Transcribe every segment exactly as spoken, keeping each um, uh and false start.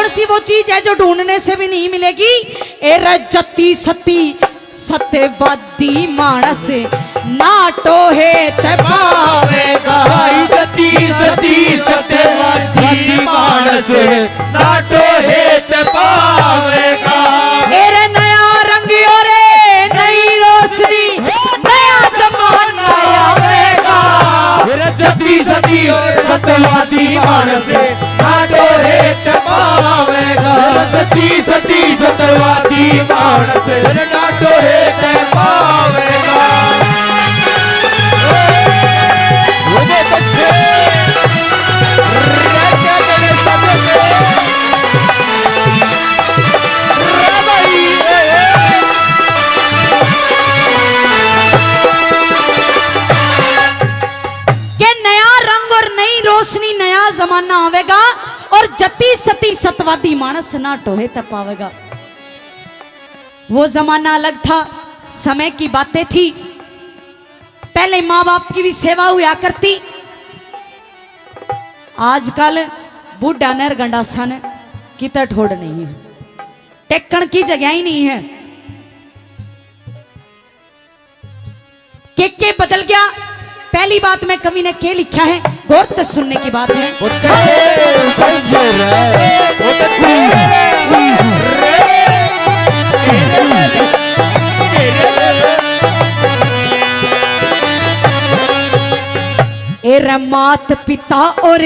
ऐसी वो चीज है जो ढूंढने से भी नहीं मिलेगी। ए रे जती सती सत्यवादी मानस ना टोहे ते पावेगा। भाई जती सती सत्यवादी मानस ना टोहे ते पावेगा। ए रे नया रंग, ओ रे नई रोशनी, नया जमाना आवेगा। ए रे जती सती सत्यवादी मानस ना टोहे ते पावेगा। सती सती सतवादी मानस ना टोहे ते पावेगा। के नया रंग और नई रोशनी, नया जमाना आवेगा और जती सती सतवादी मानस ना टोहे ते पावेगा। वो जमाना अलग था, समय की बातें थी। पहले माँ बाप की भी सेवा हुआ करती। आजकल बूढ़ा नर गंडासा ने किते ठोड़ नहीं है, टेकण की जगह ही नहीं है। के के बदल गया। पहली बात में कवि ने के लिखा है, गौर से सुनने की बात है। ए रे मात पिता और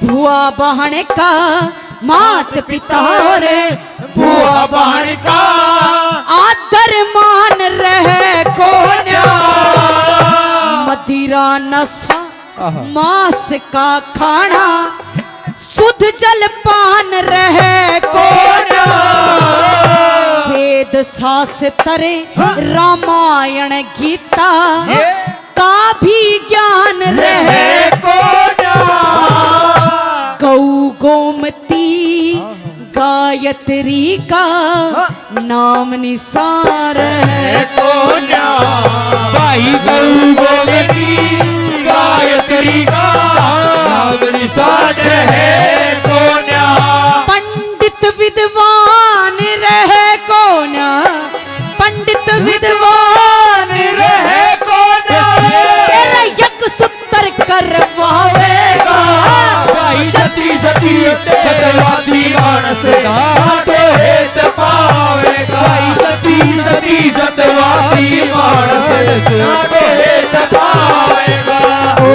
भुआ बहन का, मात पिता और भुआ बहन का आदर मान रहे कोन्या। मदिरा नशा आहा। मांस का खाना शुद्ध जलपान रहे कोन्या। वेद शास्त्र हाँ। रामायण गीता ये। का भी ज्ञान रहे कोन्या। गौ गोमती गायत्री का हाँ। नाम निसार है कोन्या। भाई गौ गोमती गायत्री का नाम निसार है कोन्या। पंडित विद्वान रहे कोन्या, पंडित विद्वान रहे कोन्या। तेरा यक सूत्र करवावेगा। भाई सती सती सतवादी मानस ना टोहे ते पावेगा। भाई सती सती सतवादी मानस ना टोहे ते पावेगा। ओ,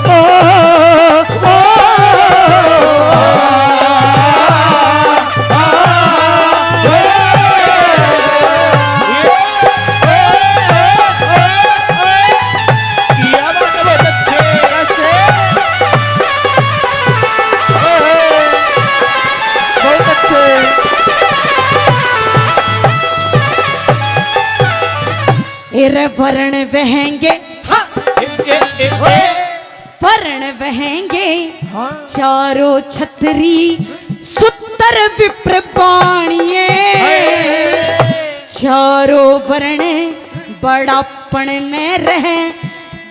ओ, ओ, ओ, एरे वरण वहेंगे, हाँ। ए, ए, ए, ए। वरण वहेंगे हाँ। चारों छतरी, सुत्तर विप्र बाणिए। हाय। चारों वरण बड़ापण में रहे,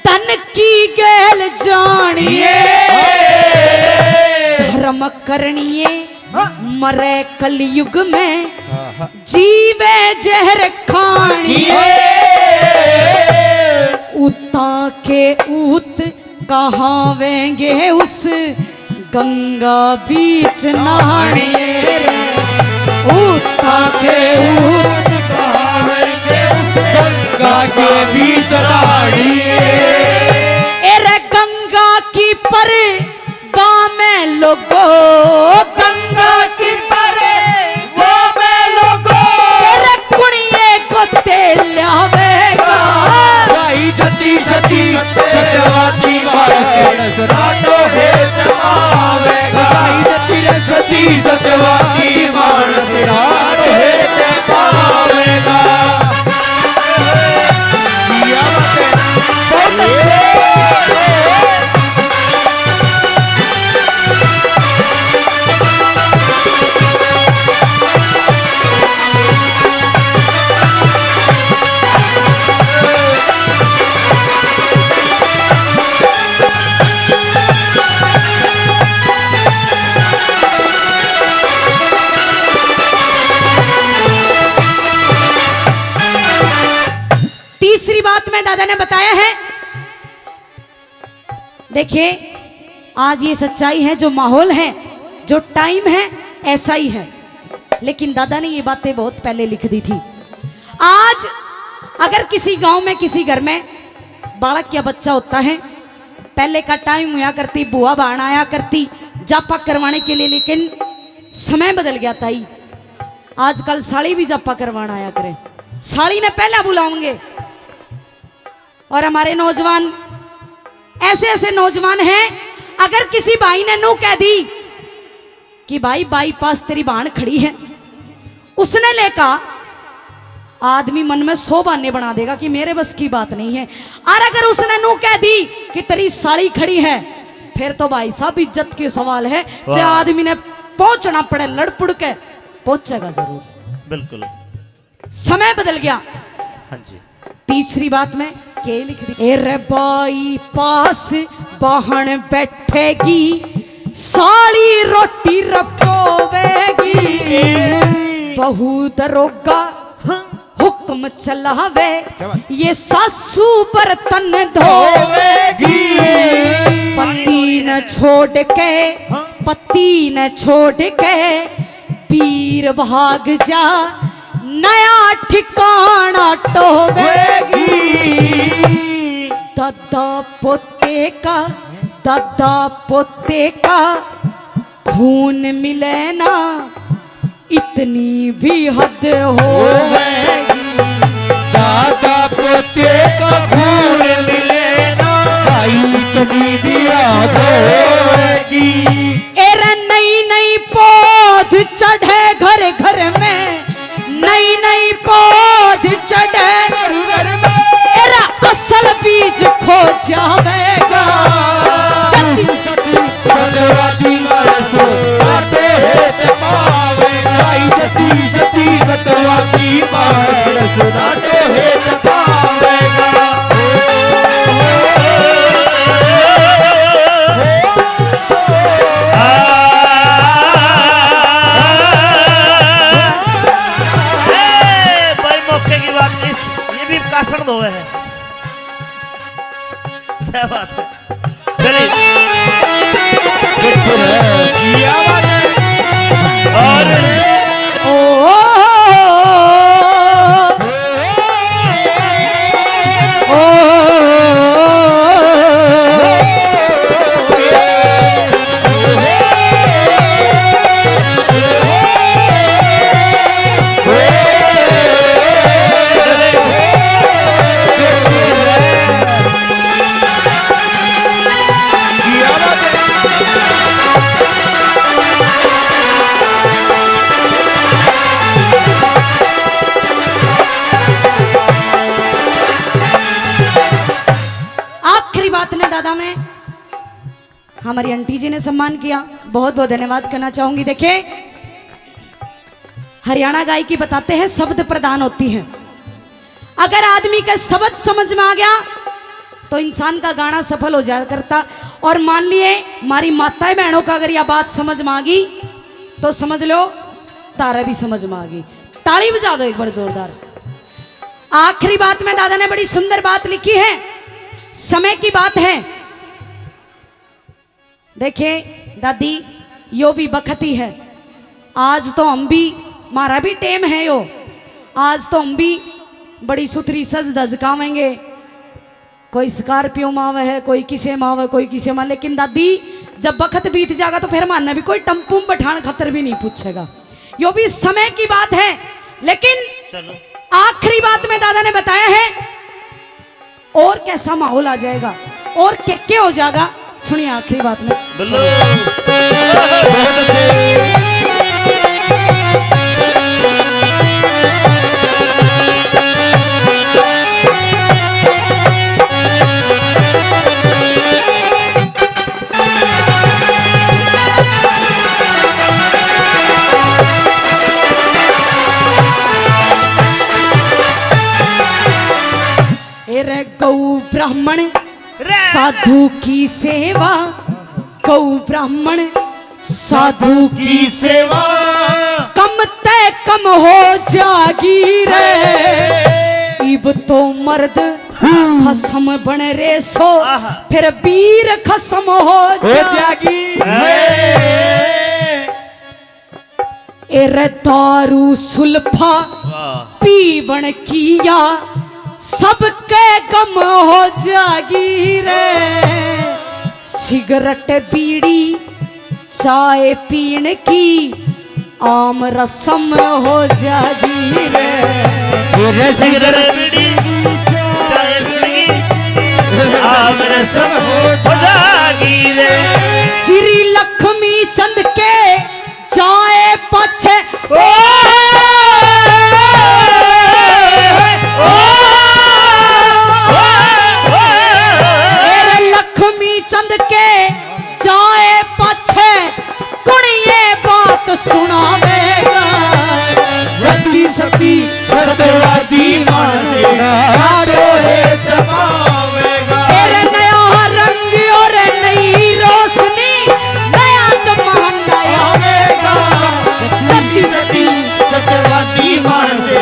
तन की गैल जानिए। हाय। धर्म करणिए हाँ। मरे कलयुग में, हाँ, हाँ। जीवे जहर खानिए। हाय। उता के ऊत कहावेंगे उस गंगा बीच नहानिए रे। उता के ऊत कहावेंगे उस गंगा के बीच नहानिए। ए रे गंगा की पर वा में लोगो, गंगा की परे वा में लोगो। तेरे कुणिए को तेल आवेगा। भाई जती सती सत्यवादी मानस ना टोहे ते पावेगा। भाई जती रे सती सत्यवादी मानस ना टोहे ते पावेगा। क्या बात है? बहुत अच्छे। दादा ने बताया है। देखिए, आज ये सच्चाई है, जो माहौल है, जो टाइम है, ऐसा ही है। लेकिन दादा ने ये बातें बहुत पहले लिख दी थी। आज अगर किसी गांव में, किसी घर में बालक या बच्चा होता है, पहले का टाइम हुआ करती, बुआ बहन आया करती जापा करवाने के लिए, लेकिन समय बदल गया ताई। आजकल साली भी जापा करवाना आया करे, साली ने पहला बुलाओगे। और हमारे नौजवान, ऐसे ऐसे नौजवान हैं, अगर किसी भाई ने नू कह दी कि भाई, बाईपास तेरी बहन खड़ी है, उसने लेका आदमी मन में सौ बहाने बना देगा कि मेरे बस की बात नहीं है। और अगर उसने नू कह दी कि तेरी साली खड़ी है, फिर तो भाई साहब, इज्जत के सवाल है। चाहे वाह। आदमी ने पहुंचना पड़े, लड़पुड़ के पहुंचेगा जरूर। बिल्कुल। समय बदल गया। हाँ जी। तीसरी बात में के लिख दी, ए रे बाईपास बहन बैठेगी, साली रोटी रपोवेगी। बहू दरोगा हुक्म चलावे, क्या बात? ये सासू बर्तन धोवेगी। पति न छोड़ के, हाँ। पति न छोड़ के पीर भाग जा, नया ठिकाना टोवेगी। दादा पोते का, दादा पोते का खून मिले ना, इतनी भी हद होवेगी। दादा पोते का खून मिले ना, भाई, इतनी भी हद होवेगी। ए रे नई नई पौध चढ़े घर घर में, नई नई पौध चढ़े घर घर में, तेरा असल बीज खो जावेगा। जल्दी। सतवादी मानस आते हेत पावेगा। भाई, सती सती सतवादी मानस आते हेत पावेगा। ए, भाई, मौके की बात, इस, ये भी कासण धोवे है। क्या बात है, चलिए। क्या बात है? और ओ, ओ, ओ, ओ, आखिरी बात ने दादा, मैं हमारी आंटी जी ने सम्मान किया, बहुत बहुत धन्यवाद करना चाहूंगी। देखिए, हरियाणा गायकी बताते हैं, शब्द प्रधान होती है। अगर आदमी का शब्द समझ में आ गया तो इंसान का गाना सफल हो जाया करता। और मान लिए, हमारी माताएं बहनों का अगर यह बात समझ में आ गई तो समझ लो, तारा भी समझ में आ गई। ताली बजा दो एक बार जोरदार। आखिरी बात में दादा ने बड़ी सुंदर बात लिखी है, समय की बात है। देखे दादी, यो भी बखत ही है। आज तो हम भी, म्हारा भी टेम है यो, आज तो हम भी बड़ी सुथरी सज धज कावेंगे। कोई स्कॉर्पियो में आवे है, कोई किसे में आवे, कोई किसे में। लेकिन दादी, जब बखत बीत जाएगा तो फिर माने भी कोई टम्पू में बैठाण खातर भी नहीं पूछेगा। यो भी समय की बात है। लेकिन चलो। आखिरी बात में दादा ने बताया है, और कैसा माहौल आ जाएगा और के के हो जाएगा, सुनिए आखिरी बात में। बोलो। बहुत अच्छे। ए रे गौ ब्राह्मण रे। साधु की सेवा, गौ ब्राह्मण साधु की सेवा कम ते कम हो जागी रे। इब तो मर्द खसम बन रे सो, आहा। फिर वीर खसम हो हो जा। जागी। ए रे दारू सुल्फा वाह। पीवण किया सबके गम हो जागी रे। सिगरेट बीड़ी चाय पीण की आम रसम हो जागी रे। रे सिगरेट बीड़ी चाय बीड़ी आम रसम हो जागी रे। श्री लक्ष्मी चंद के जाए पाछे। ओ, ओ, ओ, ओ। मेरे लक्ष्मी चंद के जाए पाछे कुण ये बात सुनावेगा? जल्दी सती सत्यवादी मानस काटो है दबावेगा। तेरे नया रंग और नई रोशनी, नया जमाना आवेगा। जल्दी सती सत्यवादी मानस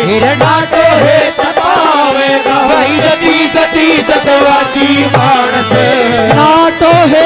काटो है दबावेगा। भाई जल्दी सती सत्यवादी मानस काटो है